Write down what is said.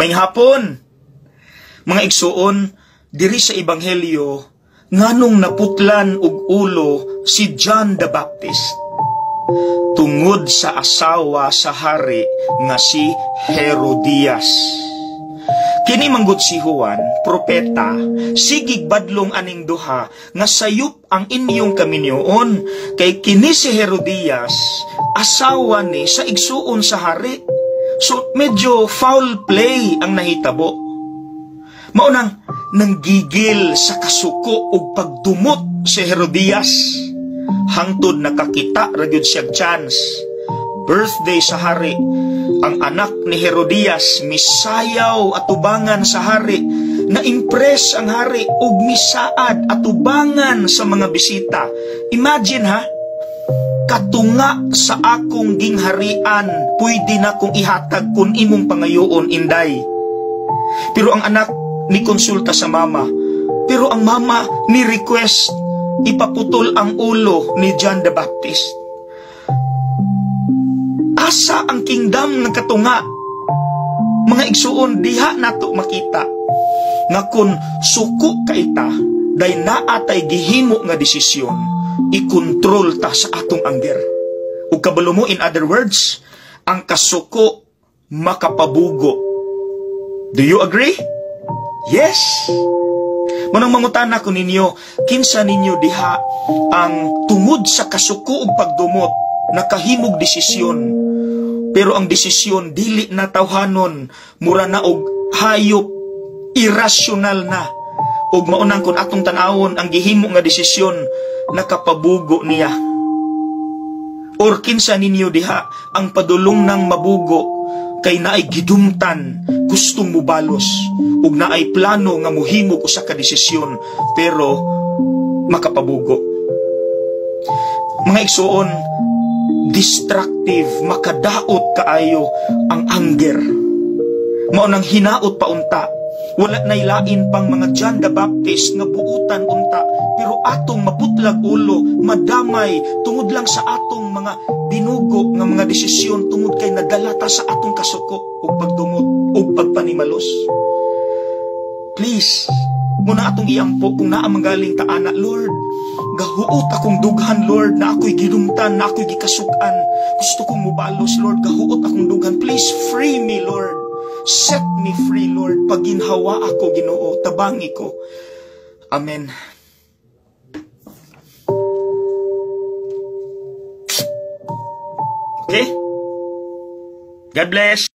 May hapon. Mga igsuon, diri sa Ebanghelyo, nganong naputlan og ulo si John the Baptist? Tungod sa asawa sa hari nga si Herodias. Kini manggod si Juan, propeta, sigig badlong aning duha nga sayop ang inyong kaminyoon, kay kini si Herodias, asawa ni sa igsuon sa hari. So medyo foul play ang nahitabo. Maunang nanggigil sa kasuko ug pagdumot si Herodias. Hangtod nakakita ra gyud siya chance. Birthday sa hari, ang anak ni Herodias misayaw atubangan sa hari. Na-impress ang hari ug misaad atubangan sa mga bisita. Imagine ha, katunga sa akong gingharian, pwede na kong ihatag kung imong pangayoon, inday. Pero ang anak ni konsulta sa mama. Pero ang mama ni request ipaputol ang ulo ni John the Baptist. Asa ang kingdom ng katunga? Mga igsuon, diha nato makita nga kung suko ka ita, day naatay gihimo nga desisyon, ikontrol ta sa atong anger. Ug kabalo mo, in other words, ang kasuko makapabugo. Do you agree? Yes! Manang mangutana ko ninyo, kinsa ninyo diha ang tungod sa kasuko ug pagdumot nakahimog desisyon, pero ang desisyon dili na tawhanon, mura na og hayop, irrational na, ug maunang kun atong tan-awon ang gihimo nga desisyon, nakapabugo niya? Or kinsa ninyo diha ang padulong ng mabugo kay naay gidumtan, gustong mubalos ug naay plano nga muhimog usa ka desisyon, pero makapabugo? Mga igsuon, destructive, makadaot kaayo ang anger. Mao nang hinaot pa unta, wala nay lain pang mga John the Baptist nga buutan unta, pero atong maputlag ulo, madamay tungod lang sa atong mga binugo nga mga desisyon, tungod kay nadala ta sa atong kasuko ug pagdumot ug pagpanimalos. Please, muna atong iampo kung naa manggaling ta ana, "Lord, gahuot akong dughan, Lord, na ako'y gidumtan, na ako'y gikasukan. Gusto kong mubalos, Lord, gahuot akong dughan. Please free me, Lord. Set me free, Lord. Paginhawa ako, Ginoo, tabangi ko." Amen. Okay? God bless.